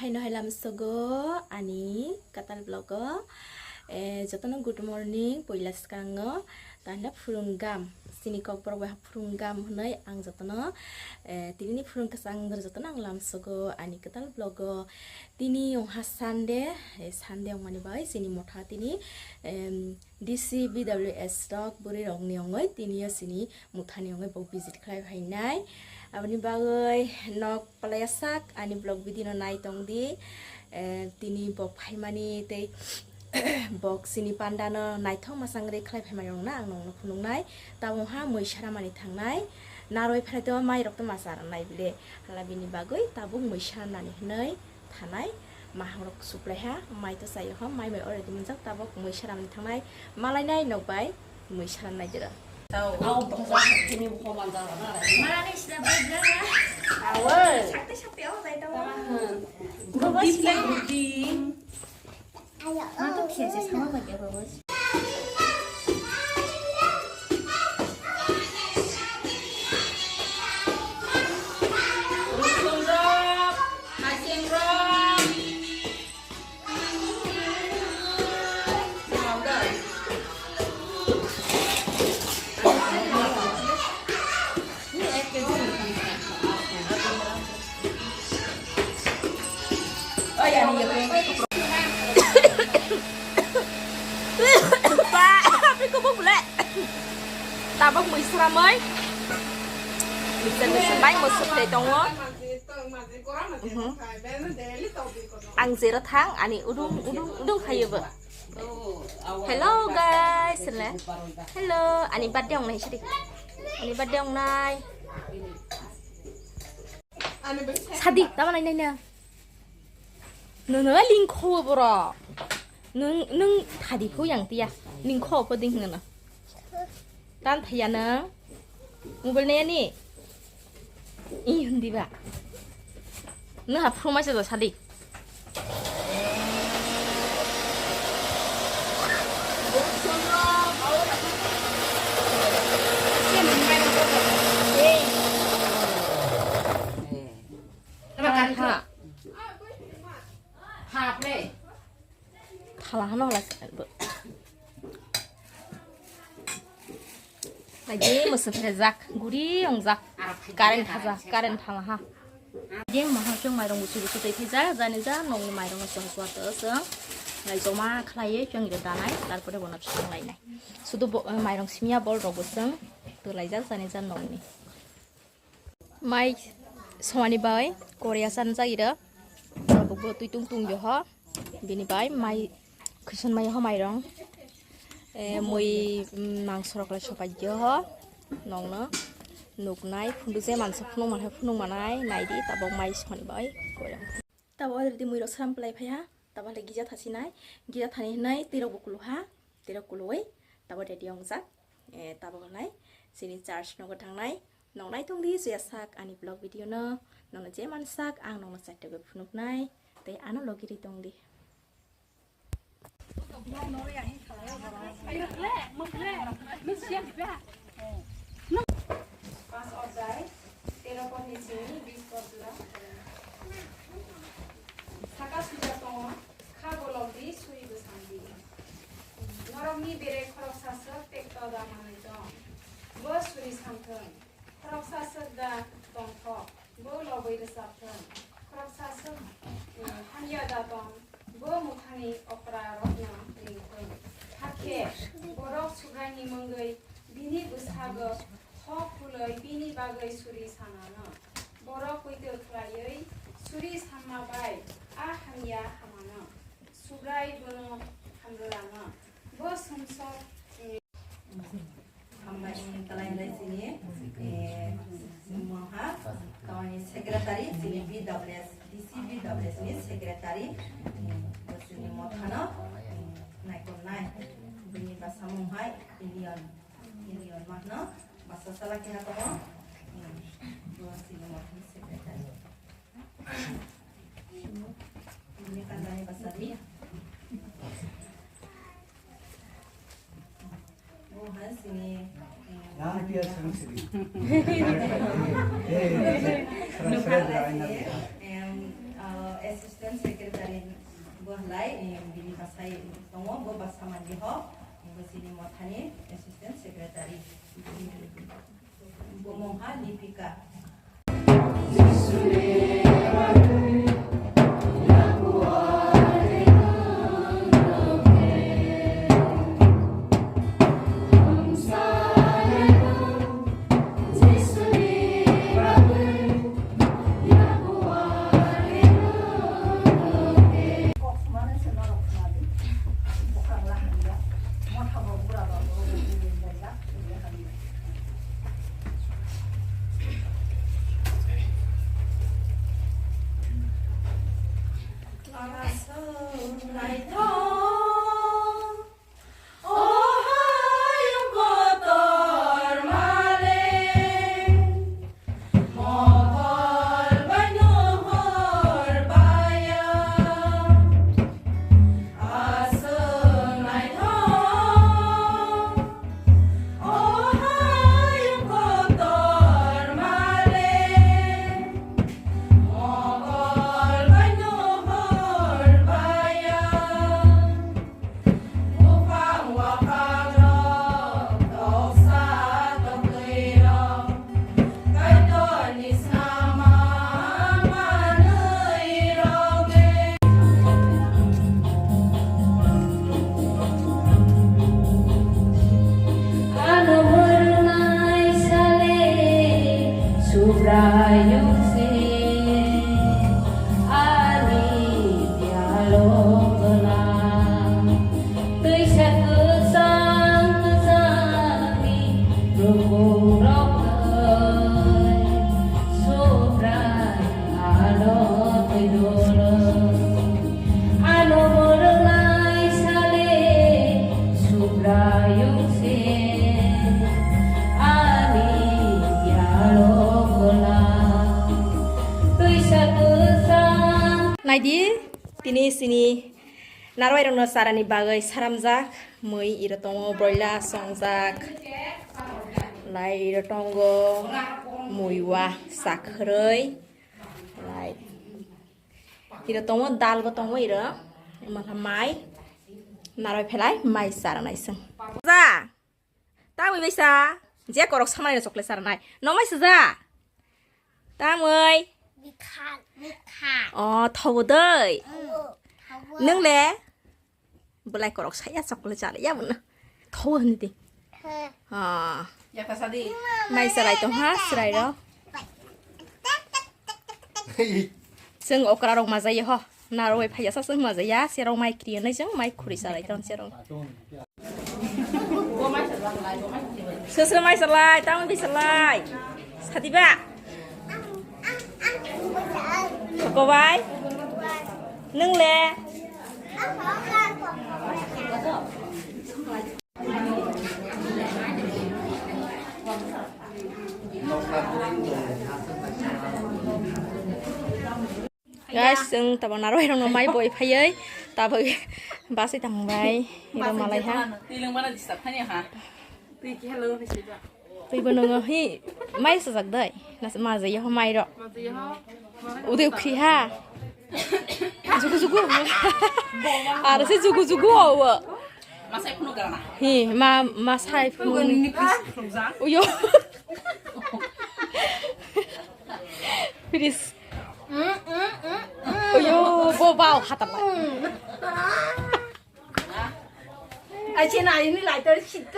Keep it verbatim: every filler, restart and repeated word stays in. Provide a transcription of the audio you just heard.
Haino hai lamsogo ani kwtal vlog o, eh, jotono good morning, puila swkango tanda phurunggam, chini kokborok bai phurunggam hwnwi ang jotono, eh, tinini phurung kwchang jotono ang lamsogo ani kwtal vlog o. Tini wngha Sunday, eh, Sunday wngmani bai chini motha tini, em, D C B W S rok bwrwi rokni wngwi tini o chini muthani wngwi bo visit khlai phainai. Aboni bagwi nok palaya sak ani vlog video no nai tong di. Eh, tini bo phaimani tei bok chini panda no naithok masang ri khlai phaimani rok na ang nokno phunuknai. Tabuk ha mui saramani thangnai. Narwi phai to mai rok to ma cha rwnai bile. Hala bini bagwi tabuk mui saramani hwnwi thanai. Mahangrok suplaiha, mai to chaio ho, mai bai already munjak, tabok mui saramani thangnai, malainai nok bai mui saramnai jora. Tao. Tao, tao, tao, tini buko manjak rana. Mara ni sida bai jora. Awo. Sakte sakte o jai tao. Roti plate roti. Ma to khia se sama bai ya bawa. Ba, bini kubuk bole. Tabok mui sramoi. Mixer machine bai mui suklai tongo. Mhm. Ang jero thang, ani udung, udung, udung khayo bo. Hello guys, le. Hello, ani birthday ong nai sidi. Ani birthday ong nai. Sadi, tama nai nai na. Nono lingkho boro. Nung, nung thadi phu yang tia. Lingkho pho ding nono. Tan thaya nang. Mobile ne ani. I hindi ba. Nung ha phu ma se do sadi. Tama kan kha. Hap le. Thala hano hala. Lagi musu phejak, guri ongjak. Current haja, current thala ha. Lagi maha chwng mairong busu busu tei phejak, jani ja nongni mairong no sohor sohor to chwng. Lai joma khlaiwi chwng ida danai, tarpore bono chwng lainai. Sudu bo, eh, mairong simya bol rok bo chwng twlaijak jani ja nongni. Mai somani bai Korea sanjak iro. Tabukbo twi tung tung yo ho. Bini bai mai khison mai ho mairong. Eh, mui, mm, mangso rok lai sopai yo ho. Nongno nuknai phundu je mansa phunuk manai phunuk manai naidi tabok mai somani bai Korea. Tabok already mui rok sram plai phai ha. Tabok le gija thasi nai. Gija thani hinai twi rok bo kulu ha. Twi rok kuluwi tabok ready ongjak. Eh, tabok nai chini church nogo thangnai. Nong naitung di suya sak ani vlog video no. Nongno je man sak ang nongno chaitogwi phunuknai. Tei ano logi ri tong di. Pas odhyay, tero pod ni simi bis pod jora. Saka suja tongo, kha golok di, suri bwsang di. Norokni bere khoroksa swk tekto da manwi tong. Bo suri samthwng. Khoroksa swk da tongthok, bo lobwi rwchapthwng. Khoroksa swk, eh, hamya da tong, bo muthani okrarokno ringthwng. Hakhe borok Subraini mungwi bini bwsakgo hok khulwi bini bagwi suri sanano. Borok poito khlaiwi suri sanma bai a hamya hamano. Subrai bono hamrwlano. Bo sumsok, eh, Hambai, talai lai sini, eh, moha, tamani secretary, sini B W S, D C B W S ni secretary, eh, bo sini mothano, eh, naikon nai. Bini basa mung hai, Indian, Indian mahno, basa sala keha tongo, eh, bo sini mothani secretary. Ini kandani basa di. Yang dia sang sini. Em, uh, assistant Lai, eh, bini bwsai tongo, bo bwsa manliho, bo chini mothani assistant secretary. Bo mungha Lipika. Ano mwrwngnai sale Subraiyung se ani dialogla. Twisa kwchang kwchangni nukhungrok twi Subrai ano twi dolo. Ano mwrwngnai sale Subraiyung se ani dialogla. Twisa kwchang. Naidi, tini sini Narwai rokno charani bagwi saramjak mui iro tongo, broila songjak, lai iro tongo, muiwa sakhwrwi, lai iro tongo, dal bo tongo iro, mai narwai phelai mai charanai chwng. Ja. Tamwi baisa, je korok samanino chocolate saranai. Nokmai sija. Tamwi. Mikha, mikha. O, thobo dei. Mm, thobo. Nwngle? Belai korok saya chocolate chalaiya bono. Thobo hwnwi di. He. O. Mai salai tong ha, srai rok. Chwng okra rok majai ho. Narwai phaiya sa chwng majaiya, serok mai kri hwnwi chwng mai khuri salai tong serok. Sosro mai salai, tamo bi salai. Sadiba. Kobai. Nwngle. Guys, chwng tabuk narwai rokno mai boi phaiwi tabuk basi tangbai iro malai ha. Twi lwngmano disturb thani ha. Twi khe lwng phi sida. Twi bo nwngo hi mai sajak dai. Nas ma jai ho mai ro. Ma jai ho. Ude ukhi ha. Jugu jugu. Ar se jugu jugu o. Masai phunu garana. Hi ma masai phunu. Uyo. Please. Uyo, bo bao hata bai. Ai, chena, ini lighter sit.